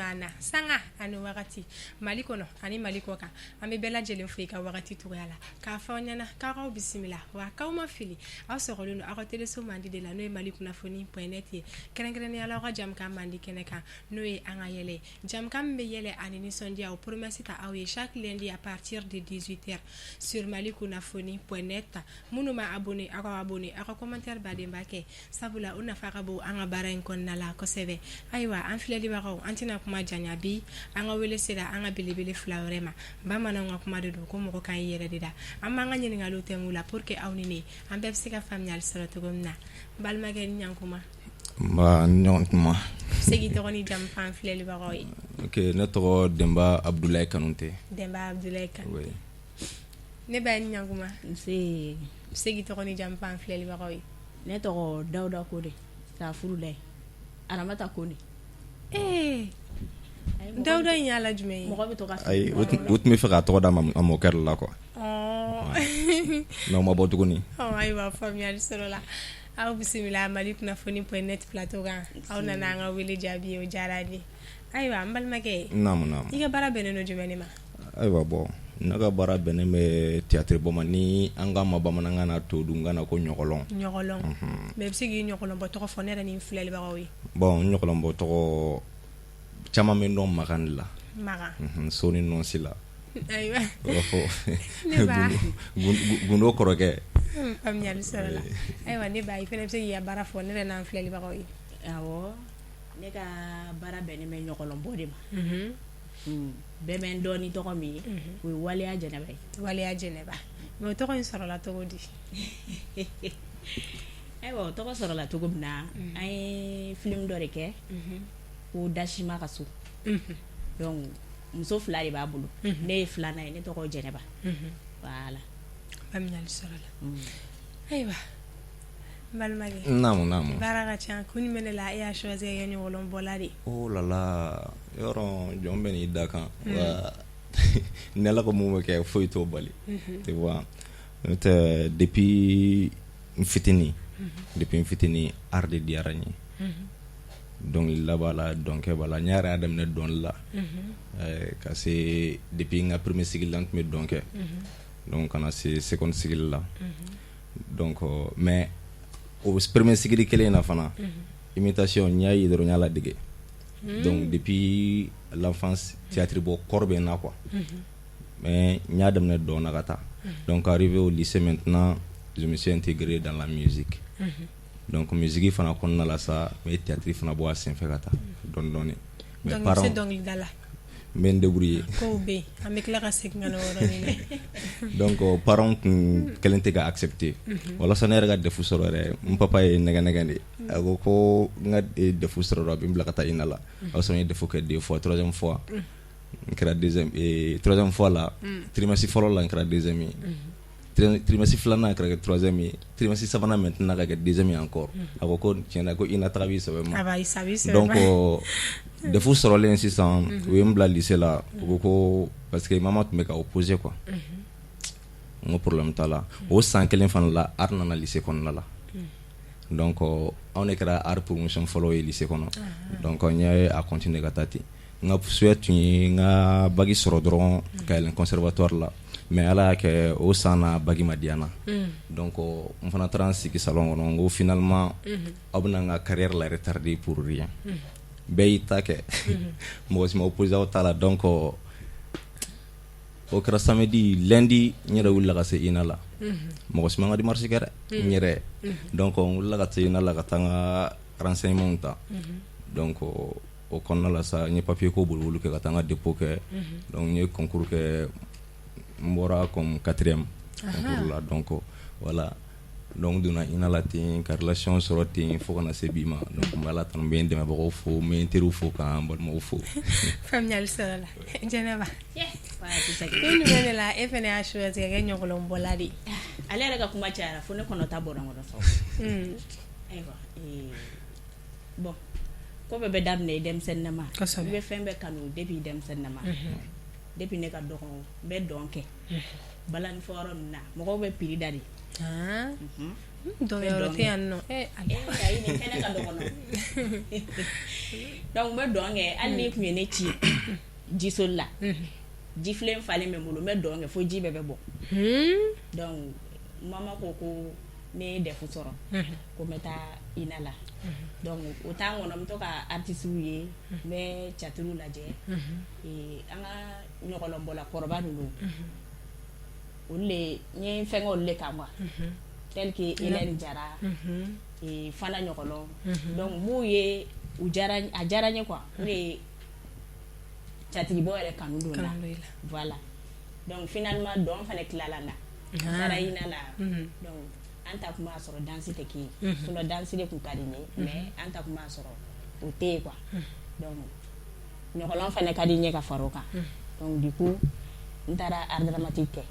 don an na sanga ani wagati, Mali kɔnɔ ani Mali kɔ kan. An bɛ bɛɛ lajɛlen fo i ka wagati cogoya la, k'a fɔ aw ɲɛna k'aw bisimila wa k'aw ma fili. Aw sɔgɔlen don aw ka teleso mandi de la, n'o ye Mali kunnafoni.net ye, kɛrɛnkɛrɛnnenya la aw ka jamukan mandi kɛnɛ kan, n'o ye an ka yɛlɛ jamukan min bɛ yɛlɛ ani nisɔndiya, o promesse ta aw ye chaque lundi à partir de 18h sur Mali kunnafoni.net. Minnu ma abonné, aw ka abonné, aw ka commentaire badenba kɛ, sabula o nafa ka bon an ka baara in kɔnɔna la kosɛbɛ. Ayiwa, an filɛlibagaw, an tɛna kuma janya bi. An ka wele sera an ka belebele fila wɛrɛ ma. Bamananw ka kuma de don ko mɔgɔ kan i yɛrɛ de da. An b'an ka ɲininkaliw tɛmɛ la pour que aw ni ne, an bɛɛ bɛ se ka faamuyali sɔrɔ cogo min na. N balimakɛ, ni ɲankuma. Nba, ni ɲɔgɔn tuma. Segi tɔgɔ ni jamu fɔ an filɛlibagaw ye. Ok, ne tɔgɔ Denba Abdoulaye Kanute. Denba Abdoulaye Kanute. Oui. Ne ba, ni ɲankuma. Nse. Segi tɔgɔ ni jamu fɔ an filɛlibagaw ye. Ne tɔgɔ Dawuda Kone, k'a furu la Aramata Kone. Ee, Dawuda in y'a la jumɛn ye? Mɔgɔ bɛ to ka Ayi, o tun bɛ fɛ k'a tɔgɔ da a mɔkɛ de la quoi. Mais o ma bɔ tuguni. Ayiwa, faamuyali sɔrɔ la. Aw bisimila Mali kunnafoni.net plateau kan. Aw nana an ka wele jaabi, o diyara an ye. Ayiwa, n balimakɛ. Naamu naamu. I ka baara bɛnnen don jumɛn de ma? Ayiwa, bon, ne ka baara bɛnnen bɛ théâtre bɔ ma, ni an k'a ma bamanankan na, todunkan na, ko ɲɔgɔlɔn. Ɲɔgɔlɔn. Mais i bɛ se k'i ɲɔgɔlɔn bɔ tɔgɔ fɔ ne yɛrɛ ni n filɛlibagaw ye? Bon, n ɲɔgɔlɔn bɔ tɔgɔ caman bɛ n dɔn Makan de la. Makan. So ni nɔnsi la. Ayiwa. O b'a fɔ Ne ba. Gundo kɔrɔkɛ. Faamuyali sɔrɔ la. Ayiwa, ne ba, i fana bɛ se k'i ka baara fɔ ne yɛrɛ n'an filɛlibagaw ye? Awɔ, ne ka baara bɛnnen bɛ ɲɔgɔlɔnbɔ de ma. Bɛɛ bɛ n dɔn ni tɔgɔ min ye, o ye Waleya Jɛnɛba ye. Waleya Jɛnɛba, mais o tɔgɔ in sɔrɔla cogo di? Ayiwa, o tɔgɔ sɔrɔla cogo min na, an ye film dɔ de kɛ ko Dasima ka so. Donc muso fila de b'a bolo, ne ye filanan ye, ne tɔgɔ Jɛnɛba. Voilà. Faamuyali sɔrɔla. Ayiwa, n balimakɛ. Naamu naamu. Baara ka ca, kun jumɛn de la e y'a choisi ka kɛ ɲɔgɔlɔnbɔla de ye? Oh là là, yɔrɔ jɔn bɛ n'i da kan wa, ni Ala ko mun bɛ kɛ, foyi t'o bali. Tu vois, n'o tɛ, depuis n fitinin, art de diyara n ye. Dɔnkilida b'a la, dɔnkɛ b'a la. N yɛrɛ y'a daminɛ dɔnkili la ka se, depuis n ka premier cycle la, n tun bɛ dɔn kɛ, donc ka na se seconde cycle la. Donc mais o premier cycle kelen in na fana, imitation, n y'a ye dɔrɔn, n y'a ladege. Donc depuis l'enfance, théâtre bɔ kɔrɔ bɛ n na quoi, mais n y'a daminɛ dɔn na ka taa. Donc arrivé au lycée maintenant, je me suis intégré dans la musique. Donc musique fana kɔnɔna la sa, n bɛ théâtre fana bɔ a senfɛ ka taa dɔɔni dɔɔni. Mais donc i bɛ se dɔnkilida la? N bɛ n débrouiller. Kow bɛ yen, an bɛ tila ka segin ka na o yɔrɔnin na. Donc parents tun kɛlen tɛ ka accepter walasa ne yɛrɛ ka DEF sɔrɔ yɛrɛ. N papa ye nɛgɛ nɛgɛ de, a ko ko n ka DEF sɔrɔ dɔrɔn, a bɛ n bila ka taa INA la. O y'a sɔrɔ n ye DEF kɛ deux fois, troisième fois n kɛra deuxième. Troisième fois la, trimestre fɔlɔ la, n kɛra deuxième ye. Trimestre filanan, a kɛra kɛ troisième ye. Trimestre sabanan maintenant, ka kɛ deuxième ye encore. A ko ko tiɲɛna ko INA taga b'i sɛbɛ ma. Donc DEF sɔrɔlen sisan, u ye n bila lycée la. U ko ko parce que maman tun bɛ ka opposer quoi. N ko problème t'a la. O san kelen fana la, art nana lycée kɔnɔna la. Donc anw de kɛra art promotion fɔlɔ ye lycée kɔnɔ. Donc n ye a continuer ka taa ten. N ka souhait tun ye n ka bac sɔrɔ dɔrɔn ka yɛlɛn conservatoire la, mais Ala y'a kɛ, o san na, bac ma diya n na. Donc n fana taara n sigi salon kɔnɔ. N ko finalement, aw bɛna n ka carrière la retarder pour rien. Bɛɛ y'i ta kɛ, mɔgɔ si ma opposé aw ta la. Donc o kɛra samedi. Lundi, n yɛrɛ wulila ka se INA la. Mɔgɔ si ma n ka démarche kɛ dɛ, n yɛrɛ. Donc n wulila ka se INA la ka taa n ka renseignement ta. Donc o kɔnɔna la sa, n ye papier ko boliboli kɛ ka taa n ka dépôt kɛ. Donc n ye concours kɛ, n bɔra comme quatrième concours la. Donc voilà, donc n donna INA la ten, ka relation sɔrɔ ten fo ka na se bi ma. Donc n bɛ Ala tanu, n bɛ n dɛmɛbagaw fo, n bɛ n teriw fo, ka n balimaw fo. Faamuyali sɔrɔ la. Jɛnɛba, kun jumɛn de la e fana y'a choisi ka kɛ ɲɔgɔlɔnbɔla de ye? Ale yɛrɛ ka kuma cayara fo ne kɔnɔ ta bɔra n kɔnɔ sa. Ayiwa, bon, ko bɛɛ bɛ daminɛ i denmisɛnninama. I bɛ fɛn bɛɛ kanu depuis i denmisɛnninama. Depuis ne ka dɔgɔ, n bɛ dɔn kɛ balani fɔ yɔrɔ ninnu na, mɔgɔw bɛ prix da de. Dɔnyɔrɔ tɛ yan nɔ. Ayi, nin kɛnɛ ka dɔgɔ nɔ. Donc n bɛ dɔn kɛ, hali n'i tun ye ne ci jisoli la, jifilen falen bɛ n bolo, n bɛ dɔn kɛ fo ji bɛɛ bɛ bɔ. Donc mama ko ko ne ye DEF sɔrɔ, ko n bɛ taa INA la. Donc o temps kɔnɔ, n bɛ to ka artistes ye, n bɛ théâtre lajɛ. An ka ɲɔgɔlɔnbɔla kɔrɔba ninnu, olu de n ye fɛnkɛ olu de kan quoi, tel que Hélène Jara, Fana ɲɔgɔlɔn. Donc n b'u ye, u diyara, a diyara n ye quoi. O de ye théâtre bɔ yɛrɛ kanu don n na. Voilà, donc finalement dɔn fana tilala n na, n taara INA la. Donc an ta kun b'a sɔrɔ danse tɛ kɛ yen, sinon danse de kun ka di n ye, mais an ta kun b'a sɔrɔ o tɛ yen quoi. Donc ɲɔgɔlɔn fana ka di n ye ka fara o kan. Donc du coup n taara art dramatique kɛ,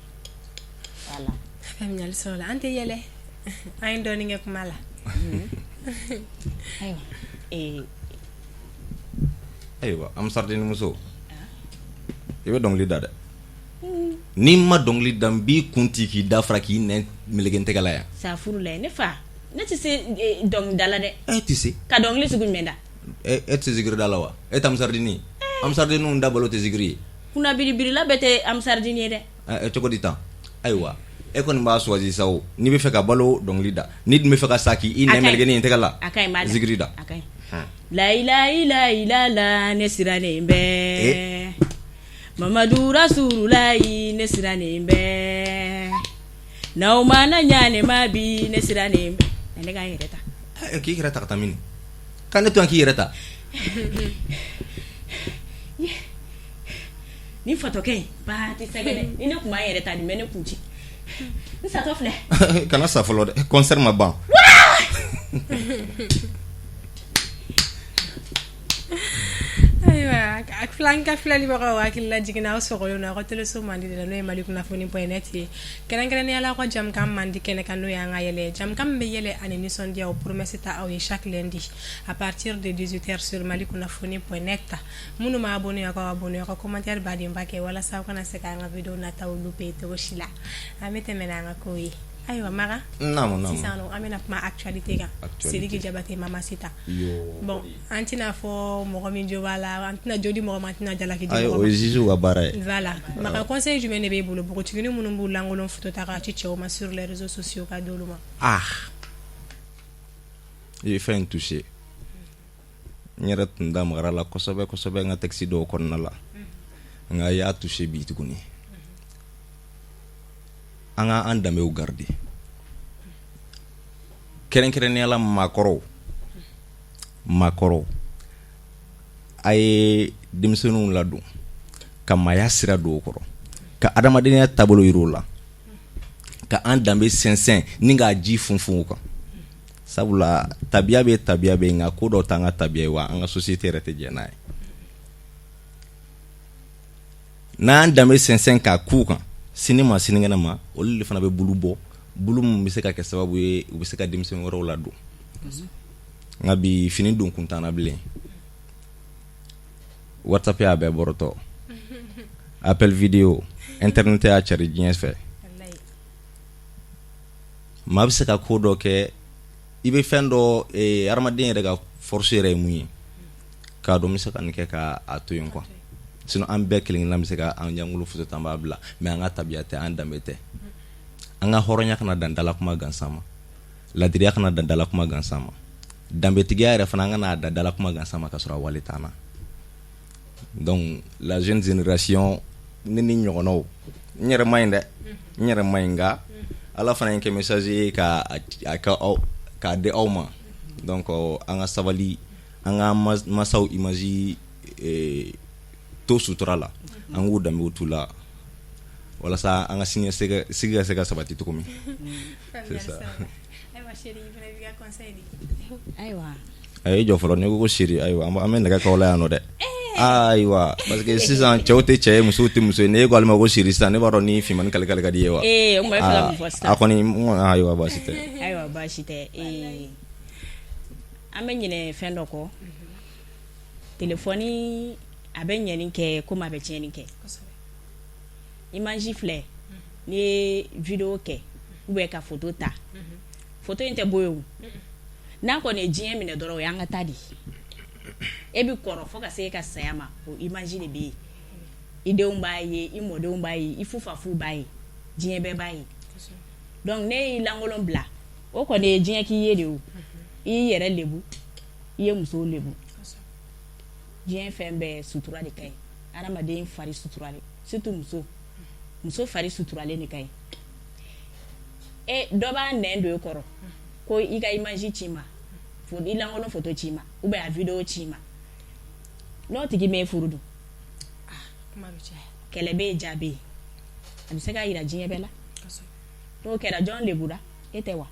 voilà. Faamuyali sɔrɔla. An tɛ yɛlɛ, an ye dɔɔnin kɛ kuma la. Ayiwa. Ayiwa, Amisardini muso, i bɛ dɔnkili da dɛ. N'i ma dɔnkili da, n b'i kun ci k'i da fara k'i nɛn meleke n tɛgɛ la yan. Sa furu la, ne fa, ne tɛ se dɔnkilida la dɛ. E tɛ se? Ka dɔnkili sugu jumɛn da? E tɛ se zikiri da la wa? E tɛ Amisardini ye? Amisardiniw da balo tɛ zikiri ye. Kunnabiribirila bɛɛ tɛ Amisardini ye dɛ. Ɛ, cogo di tan? Ayiwa, e kɔni b'a choisi sa o. N'i bɛ fɛ ka balo, dɔnkili da. N'i dun bɛ fɛ ka sa k'i nɛn meleke nin tɛgɛ la, A ka ɲi, n b'a da. Zikiri da. A ka ɲi. La ilaha illa la, ne sirannen bɛ Mamadu Rasululayi, ne sirannen bɛ n'aw mana ɲa ne ma bi, ne sirannen bɛ ne ka n yɛrɛ ta. K'i yɛrɛ ta ka taa mini? Ka ne to yan k'i yɛrɛ ta. Ni fatɔkɛ in ba tɛ sɛgɛ ni ne tun b'an yɛrɛ ta, nin bɛ ne kun ci, n satɔ filɛ. Kana sa fɔlɔ dɛ, concert ma ban. Ayiwa, an ka filɛlibagaw, hakili lajiginna, aw sɔgɔlen don aw ka teleso mandi de la, n'o ye Mali kunnafoni.net ye, kɛrɛnkɛrɛnnenya la aw ka jamukan mandi kɛnɛ kan, n'o y'an ka yɛlɛ, jamukan min bɛ yɛlɛ ani nisɔndiya o promesse ta aw ye chaque lundi à partir de 18h sur Mali kunnafoni.net. Minnu ma abonné, aw ka abonné, aw ka commentaire badenba kɛ walasa aw kana se k'an ka vidéo nataw louper cogo si la. An bɛ tɛmɛ n'an ka kow ye. Ayiwa Makan, naamu. Sisan an bɛna kuma actualité kan. Sidiki Jabate Mama Sita. Bon, an tɛna fɔ mɔgɔ min jo b'a la, an tɛna jo di mɔgɔ ma, an tɛna jalaki di Ayi, mɔgɔ o ma. ye juge ka baara ye. Voilà, Makan, conseil jumɛn de b'e bolo npogotiginin minnu b'u lankolon photo ta k'a ci cɛw ma sur les réseaux sociaux ka d'olu ma? Ah, i ye fɛn in touché. N yɛrɛ tun da magara la kosɛbɛ kosɛbɛ n ka texte dɔw kɔnɔna la, nka i y'a touché bi tuguni. An ka an danbew garder, kɛrɛnkɛrɛnnenya la maakɔrɔw. Maakɔrɔw, a ye denmisɛnninw ladon ka maaya sira don o kɔrɔ, ka adamadenya taabolo yir'u la, ka an danbe sɛnsɛn ni k'a ji funfun u kan. Sabula tabiya bɛ, tabiya bɛ, nka ko dɔw t'an ka tabiya ye wa an ka société yɛrɛ tɛ jɛn n'a ye. N'an danbe sɛnsɛn k'a k'u kan, sini ma sinikɛnɛ ma, olu de fana bɛ bulu bɔ, bulu min bɛ se ka kɛ sababu ye u bɛ se ka denmisɛnnin wɛrɛw ladon. Nka bi, fini don kun t'an na bilen. WhatsApp y'a bɛɛ bɔrɔtɔ, appel vidéo, internet y'a cari diɲɛ fɛ. Maa bɛ se ka ko dɔ kɛ, i bɛ fɛn dɔ, hadamaden yɛrɛ ka force yɛrɛ ye mun ye, k'a dɔn n bɛ se ka nin kɛ k'a to yen quoi. Sinon an bɛɛ kelen kelenna bɛ se ka an ɲangolo photo ta, an b'a bila, mais an ka tabiya tɛ, an danbe tɛ. An ka hɔrɔnya kana dan dala kuma gansan ma, ladiriya kana dan dala kuma gansan ma, danbetigiya yɛrɛ fana, an kana dan dala kuma gansan ma ka sɔrɔ a wale t'an na. Donc la jeune génération, ne ni ɲɔgɔnnaw, n yɛrɛ ma ɲi dɛ, n yɛrɛ ma ɲi, nka Ala fana ye n kɛ message ye ka a kɛ aw, k'a di aw ma. Donc an ka sabali, an ka masaw image to sutura la, an k'u danbew t'u la walasa an ka siniɲɛsigi ka se ka sabati cogo min. C'est ça. Ayiwa chérie, i fana b'i ka conseil di. Ayiwa. A ye jɔ fɔlɔ. N'i ko ko chérie, ayiwa, an bɛ nɛgɛ k'aw la yan nɔ dɛ. Ayiwa, parce que sisan cɛw tɛ cɛ ye, musow tɛ muso ye. N'e ko ale ma ko chérie sisan, ne b'a dɔn ni finmani kali kali ka di ye wa. Ee, o tuma e fɛ ka mun fɔ sisan? A kɔni, ayiwa, baasi tɛ. Ayiwa, baasi tɛ. An bɛ ɲinɛ fɛn dɔ kɔ. Telefɔni a bɛ ɲɛni kɛ komi a bɛ tiɲɛni kɛ. Image filɛ, n'i ye vidéo kɛ ou bien ka photo ta. Photo in tɛ bɔ yen o. N'a kɔni ye diɲɛ minɛ dɔrɔn, o y'an ka taa de ye. E bɛ kɔrɔ fo ka se e ka saya ma, o image de bɛ yen. I denw b'a ye, i mɔdenw b'a ye, i fufafuw b'a ye, diɲɛ bɛɛ b'a ye. Donc ne y'i lankolon bila, o kɔni ye diɲɛ k'i ye de o. I y'i yɛrɛ lebu, i ye musow lebu. Diɲɛ fɛn bɛɛ sutura de ka ɲi. Adamaden fari suturalen, surtout muso, muso fari suturalen de ka ɲi. E dɔ b'a nɛn don e kɔrɔ ko i ka image ci ma, i lankolon photo ci ma, ou bien a vidéo ci ma. N'o tigi m'e furu dun? Kɛlɛ bɛ yen, ja bɛ yen, a bɛ se k'a yira diɲɛ bɛɛ la. N'o kɛra, jɔn lebura? E tɛ wa?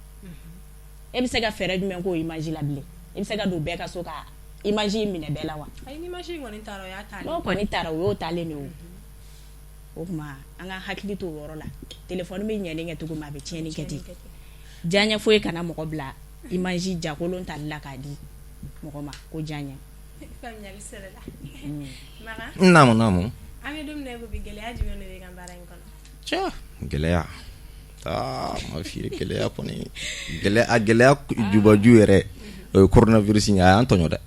E bɛ se ka fɛɛrɛ jumɛn k'o image la bilen? E bɛ se ka don bɛɛ ka so ka image minɛ bɛɛ la wa? N'o kɔni taara, o y'o taalen de ye. O tuma an ka hakili to o yɔrɔ la. Téléphone bɛ ɲɛni kɛ cogo min, a bɛ tiɲɛni kɛ ten. Diyaɲɛ foyi kana mɔgɔ bila image jakolon tali la k'a di mɔgɔ ma ko diyaɲɛ. Naamu, naamu. An bɛ don min na i ko bi, gɛlɛya jumɛn de bɛ ka baara in kɔnɔ? Cɛ, gɛlɛya, aa, ma f'i ye, gɛlɛya kɔni, gɛlɛya, a gɛlɛya jubaju yɛrɛ, o ye coronavirus ye. A y'an tɔɲɔ dɛ.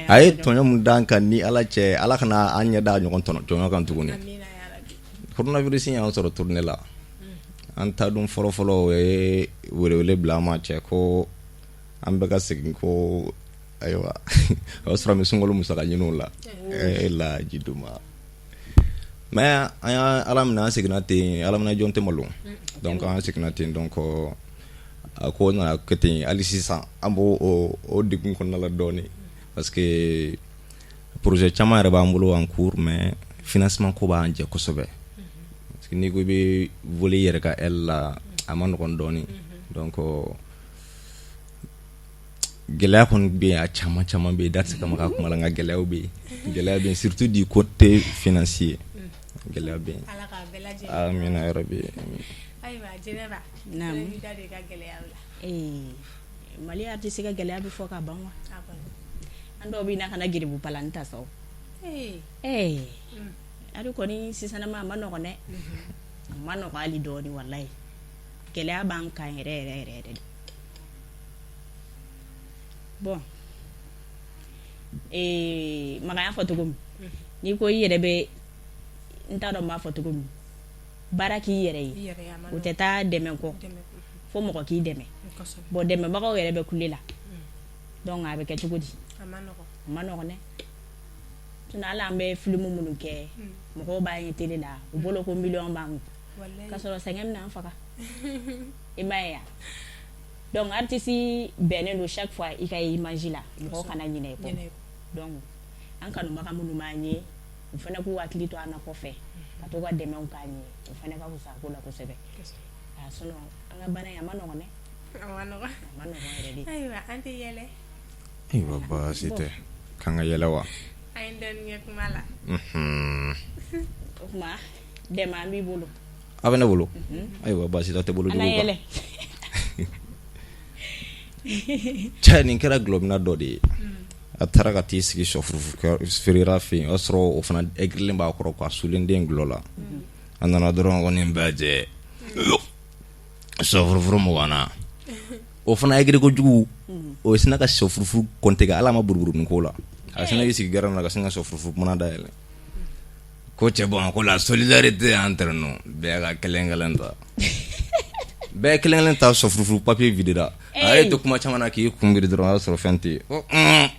A ye tɔɲɔ min d'an kan ni Ala cɛ, Ala kana an ɲɛ da ɲɔgɔn tɔɲɔ kan tuguni. Coronavirus y'an sɔrɔ tournée la. An ta dun fɔlɔ fɔlɔ, o ye welewele bila an ma, cɛ, ko an bɛ ka segin ko ayiwa, o y'a sɔrɔ an bɛ sunkalo musaka ɲiniw la e la jiduma. Mais an y'a Ala minɛ, an seginna ten. Ala minɛ jɔn tɛ malo. Donc an seginna ten. Donc a ko nana kɛ ten. Hali sisan an b'o o degun kɔnɔna la dɔɔnin, parce que projet caman yɛrɛ b'an bolo en cours, mais financement ko b'an jɛ kosɛbɛ, parce que n'i ko i bɛ voler i yɛrɛ ka aile la, a ma nɔgɔn dɔɔnin. Donc gɛlɛya kɔni bɛ yen, a caman caman bɛ yen, da tɛ se ka maga a kuma la, nka gɛlɛyaw bɛ yen, gɛlɛya bɛ yen, surtout du côté financier, gɛlɛya bɛ yen. Ala k'a bɛɛ lajɛlen. Amina yarabi. Ayiwa Jɛnɛba, Naamu. i b'i da don i ka gɛlɛyaw la. Mali artiste ka gɛlɛya bɛ fɔ ka ban wa? A kɔni. An dɔw bɛ na ka na geribu palani ta sa o. Ee, hali kɔni sisanama a ma nɔgɔn dɛ, a ma nɔgɔn hali dɔɔni. Walayi, gɛlɛya b'an kan yɛrɛ yɛrɛ yɛrɛ yɛrɛ de. Bon, Makan y'a fɔ cogo min, n'i ko i yɛrɛ bɛ, n t'a dɔn n b'a fɔ cogo min, baara k'i yɛrɛ ye, o tɛ taa dɛmɛ kɔ, fo mɔgɔ k'i dɛmɛ. Bon, dɛmɛbagaw yɛrɛ bɛ kule la. Donc a bɛ kɛ cogo di? A ma nɔgɔn. A ma nɔgɔn dɛ. Sinon hali an bɛ film minnu kɛ, mɔgɔw b'an ye télé la, u bolo ko miliyɔn b'an kun, k'a sɔrɔ sɛgɛn bɛna an faga. I m'a ye wa? Donc artiste bɛnnen don chaque fois i ka image la, mɔgɔw kana ɲinɛ i kɔ. Donc an kanubaga minnu b'an ye, u fana k'u hakili to an na kɔfɛ ka to ka dɛmɛw k'an ye, o fana ka fisa ko la kosɛbɛ. Sinon an ka baara in, a ma nɔgɔn dɛ. A ma nɔgɔn. A ma nɔgɔn yɛrɛ de. Ayiwa, an tɛ yɛlɛ. Ayiwa, baasi tɛ, k'an ka yɛlɛ wa? An ye dɔɔnin kɛ kuma la. O tuma dɛmɛ, an b'i bolo. A bɛ ne bolo. Ayiwa, baasi tɛ, a tɛ bolo An ka jugu kan. yɛlɛ. Cɛ, nin kɛra gulɔmina dɔ de ye. A taara ka t'i sigi sɔfurufuru feerela fɛ yen. O y'a sɔrɔ o fana egirilen b'a kɔrɔ quoi, sulen den gulɔ la. A nana dɔrɔn ko nin bɛɛ jɛ sɔfurufuru 20 na. O fana egiri kojugu, o sinna ka sɔfurufuru kɔnte kɛ. Ala ma buruburunin ko la, a sinna k'i sigi gɛrɛn na ka sin ka sɔfurufuru mana dayɛlɛ ko cɛ, bon, ko la solidarité entre nous, bɛɛ ka kelen kelen ta, bɛɛ kelen kelen ta. Sɔfurufuru papier videra. A ye to kuma caman na k'i kun biri dɔrɔn, o y'a sɔrɔ fɛn tɛ yen. Ko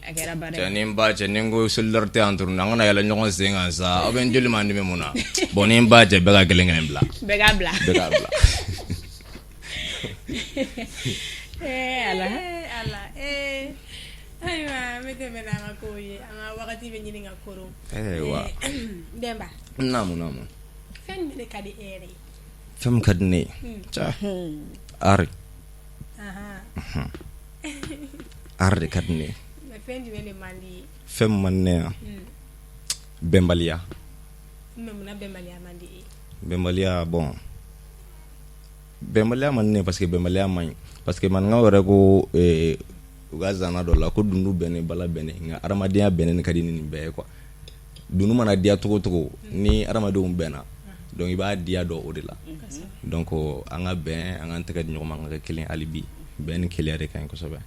A kɛra baara cɛ ye. Ni n ba cɛ, ni n ko solidarité entre nous, an kana yɛlɛ ɲɔgɔn sen kan sa. Aw bɛ n joli ma dimi mun na? Bon, ni n ba cɛ, bɛɛ ka kelen kelen bila. Bɛɛ k'a bila. Bɛɛ k'a bila. Ee Ala. Ee Ala, ee, ayiwa, an bɛ tɛmɛ n'an ka kow ye. An ka wagati bɛ ɲini ka koron. Ayiwa. Denba. Naamu, naamu. Fɛn jumɛn de ka di e yɛrɛ ye? Fɛn min ka di ne ye, cɛ, art. Art de ka di ne ye. Mais fɛn jumɛn de man di i ye? Fɛn min man di ne ye, bɛnbaliya. Mais munna bɛnbaliya man di i ye? Bɛnbaliya, bon, bɛnbaliya man di ne ye parce que bɛnbaliya man ɲi, parce que maninkaw yɛrɛ ko u ka zana dɔ la ko dundu bɛnnen, bala bɛnnen, nka adamadenya bɛnnen ka di ni nin bɛɛ ye quoi. Dundu mana diya cogo o cogo, ni adamadenw bɛnna, donc i b'a diya dɔn o de la. Donc an ka bɛn, an k'an tɛgɛ di ɲɔgɔn ma, an ka kɛ kelen hali bi. Bɛn ni kelenya de ka ɲi kosɛbɛ.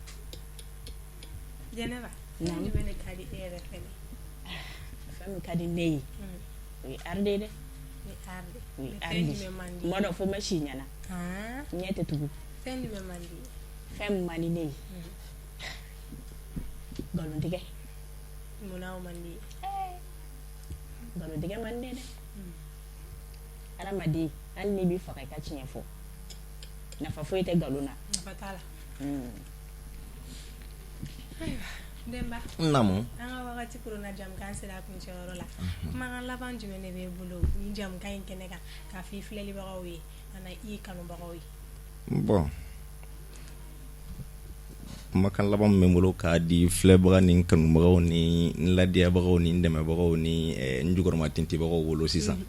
Jɛnɛba, fɛn jumɛn de ka di e yɛrɛ fɛnɛ? Fɛn min ka di ne ye, o ye art de ye dɛ. O ye art de. O ye Mais art fɛn de. jumɛn man di? Tuma dɔ fo n bɛ si ɲɛna. Ɲɛ tɛ tugu. Fɛn jumɛn man di? Fɛn min man di ne ye, nkalontigɛ. Munna o man di ye? Nkalontigɛ man di ne dɛ. Hadamaden, hali n'i b'i faga, i ka tiɲɛ fɔ. Nafa foyi tɛ nkalon na. Nafa t'a la. Ayiwa, Denba. Naamu. An ka wagati koronna, jamukan sera a kuncɛyɔrɔ la. Kumakan laban jumɛn de b'e bolo ni jamukan in kɛnɛ kan k'a fɔ i filɛlibagaw ye ani i kanubagaw ye? Bon, kumakan laban min bɛ n bolo k'a di filɛbaga ni kanubagaw ni n ladiyabagaw ni n dɛmɛbagaw ni n jukɔrɔma tintibagaw bolo sisan,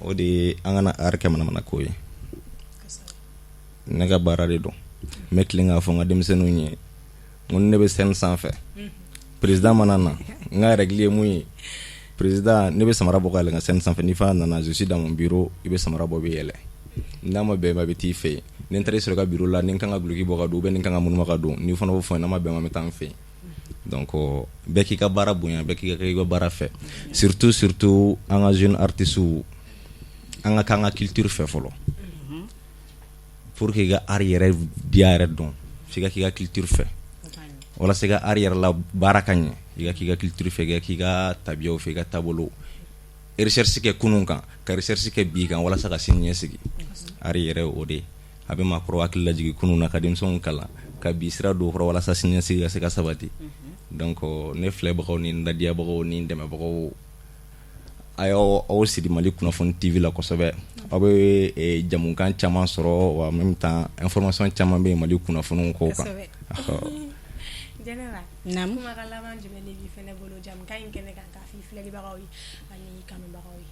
o de ye an kana art kɛ manamana ko ye. Ne ka baara de don. N bɛ tilen k'a fɔ n ka denmisɛnninw ye n ko ni ne bɛ scène sanfɛ, président mana na, n ka règle ye mun ye? Président, ne bɛ samara bɔ ka yɛlɛ n ka scène sanfɛ. Ni fana nana, je suis dans mon bureau, i bɛ samara bɔ, i bɛ yɛlɛ. N'a ma bɛn, i ma, i bɛ t'i fɛ yen. Ni n taara i sɔrɔ i ka bureau la, ni n kan ka duloki bɔ ka don ou bien ni n kan ka munuma ka don, ni fana b'o fɔ n ye. N'a ma bɛn ma, n bɛ taa n fɛ yen. Donc bɛɛ k'i ka baara bonya, bɛɛ k'i ka baara fɛ. Surtout, surtout an ka jeune artistes, an ka k'an ka culture fɛ fɔlɔ. Pour que i ka art yɛrɛ diya yɛrɛ dɔn, f'i ka k'i ka culture fɛ. Walasa i ka art yɛrɛ la baara ka ɲɛ, i ka k'i ka culture fɛ, i ka k'i ka tabiyaw fɛ, i ka taabolo recherche kɛ kunun kan, ka recherche kɛ bi kan, walasa ka sini ɲɛsigi. Art yɛrɛ o de ye a bɛ maakɔrɔ hakili lajigin kunun na, ka denmisɛnw kalan, ka bi sira don kɔrɔ, walasa sini ɲɛsigi ka se ka sabati. Donc ne filɛbagaw ni n ladiyabagaw ni n dɛmɛbagaw, a y'aw aw sigi Mali Kunnafoni TV la kosɛbɛ. Aw bɛ jamukan caman sɔrɔ wa, en même temps information caman bɛ yen Mali kunnafoniw ko kan. Jɛnɛba. Naamu. Kumakan laban jumɛn de b'i fɛnɛ bolo jamukan in kɛnɛ kan k'a fɔ i filɛlibagaw ye ani kanubagaw ye?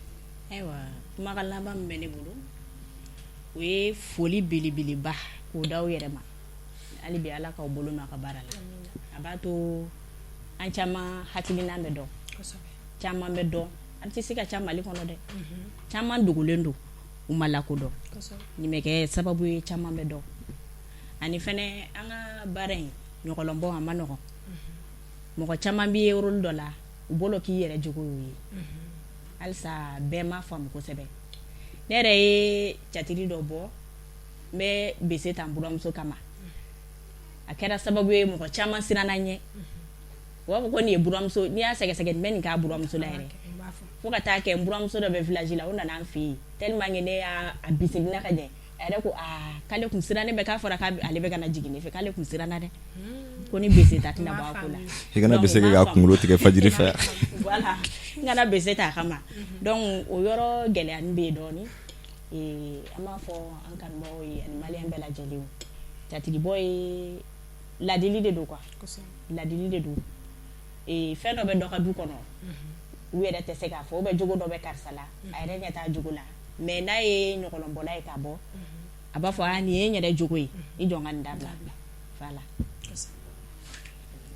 Ayiwa, kumakan laban min bɛ ne bolo, o ye foli belebeleba k'o d'aw yɛrɛ ma. Hali bi, Ala k'aw bolo mɛn aw ka baara la. A b'a to an caman hakilina bɛ dɔn, caman bɛ dɔn. Artiste ka ca Mali kɔnɔ dɛ, caman dogolen don, u ma lakodɔn. Nin bɛ kɛ sababu ye caman bɛ dɔn. Ani fɛnɛ, an ka baara in ɲɔgɔlɔnbɔ, a ma nɔgɔn. Mɔgɔ caman b'i ye rôle dɔ la, u bolo k'i yɛrɛ jogo y'o ye. Halisa bɛɛ ma faamu kosɛbɛ. Ne yɛrɛ ye théâtre dɔ bɔ, n bɛ bese ta n buramuso kama. A kɛra sababu ye mɔgɔ caman siranna n ɲɛ. U b'a fɔ ko nin ye buramuso, n'i y'a sɛgɛsɛgɛ, nin bɛ nin k'a buramuso la yɛrɛ. Fo ka taa kɛ n buramuso dɔ bɛ village la, o nana an fɛ yen. Tellement que ne y'a bisimila ka ɲɛ, a yɛrɛ ko aa, k'ale kun sirannen bɛ, k'a fɔra k'ale bɛ ka na jigin ne fɛ, k'ale kun siranna dɛ, ko ni bese ta tɛna bɔ a ko la. I kana bese kɛ k'a kunkolo tigɛ fajiri fɛ. Voilà, n kana bese ta a kama. Donc o yɔrɔ gɛlɛyani bɛ yen dɔɔnin. An b'a fɔ an kanubagaw ye ani maliyɛn bɛɛ lajɛlen, jatigibɔ ye ladili de don quoi, ladili de don. Fɛn dɔ bɛ dɔ ka du kɔnɔ, u yɛrɛ tɛ se k'a fɔ, ou bien jogo dɔ bɛ karisa la, a yɛrɛ ɲɛ t'a jogo la, mais n'a ye ɲɔgɔlɔnbɔla ye k'a bɔ, a b'a fɔ aa, nin ye n yɛrɛ jogo ye, i jɔ n ka nin dabila. Voilà.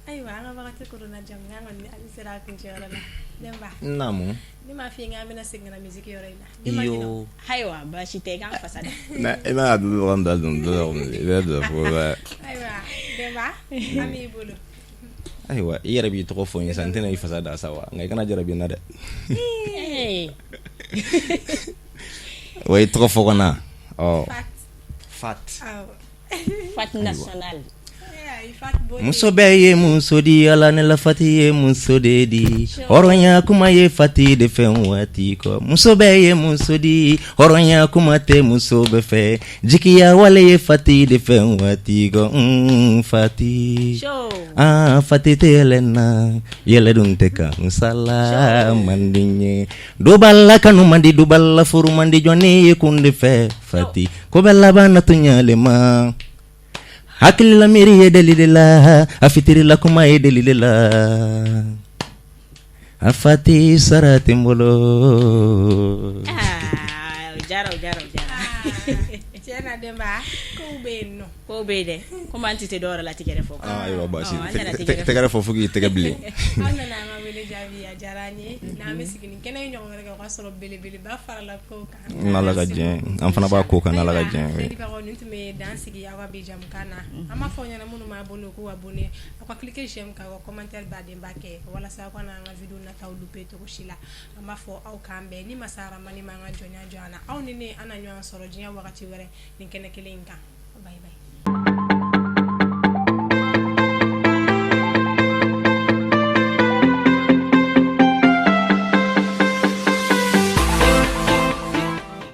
Ayiwa, an ka wagati koronna, jamukan kɔni ale sera a kuncɛyɔrɔ la. Denba. Naamu. Ne m'a f'i ye k'an bɛna segin ka na musique yɔrɔ in na? Iyo. Ayiwa, baasi tɛ, i k'an fasa da. Na i b'a dɔn da dɔn dɔn i bɛ dɔn fɔ. Ayiwa Denba, an b'i bolo. Ayiwa, i yɛrɛ b'i tɔgɔ fɔ n ye sa, n tɛna i fasa da sa wa, nka i kana jarabi n na dɛ. Wa i tɔgɔ fɔ ka na ɔ. Fat. Fat. Fat national. Muso bɛɛ ye muso di, Ala ne la Fati ye muso de di. Hɔrɔnya kuma ye Fati de fɛ waati kɔ. Muso bɛɛ ye muso di, hɔrɔnya kuma tɛ muso bɛɛ fɛ. Jigiya wale ye Fati de fɛ waati kɔ. Fati ah, Fati tɛ yɛlɛ na, yɛlɛ dun tɛ ka nsala man di n ye. Dɔ la kanu man di, dɔ la furu man di, jɔn ne ye kun de fɛ Fati ko bɛ laban na to ɲalen ma. Hakilila miiri ye deli de la, a fitirila kuma ye deli de la. A Fati sara tɛ n bolo. Ah, o diyara, o diyara, o diyara. Tiɲɛ na, Denba, kow bɛ yen nɔ. Kow bɛ yen dɛ, komi an tɛ se dɔw yɛrɛ la tigɛrɛ fɔ. Ah, ayiwa, baasi Ɔ, an nana tigɛrɛ fɔ. Tɛgɛrɛ fɔ fo k'i tɛgɛ bilen. Aw nana an ka wele jaabi, a diyara an ye. N'an bɛ sigi ni kɛnɛ in ɲɔgɔn wɛrɛ kɛ, o ka sɔrɔ belebeleba farala kow kan. N'Ala ka diɲɛ, an fana b'a ko kan, n'Ala ka diɲɛ, oui. Filɛlibagaw, nin tun bɛ dan sigi aw ka bi jamukan na. An b'a fɔ aw ɲɛna, minnu ma abonné, k'u abonné, aw ka cliquer j'aime kan, aw ka commentaire badenba kɛ walasa aw kana an ka vidéo nataw louper cogo si la. An b'a fɔ aw k'an bɛn ni masa Ramani ma an ka jɔnya jɔ an na. Aw ni ne, an na ɲɔgɔn sɔrɔ diɲɛ wagati wɛrɛ nin kɛnɛ kelen in kan. Bye bye.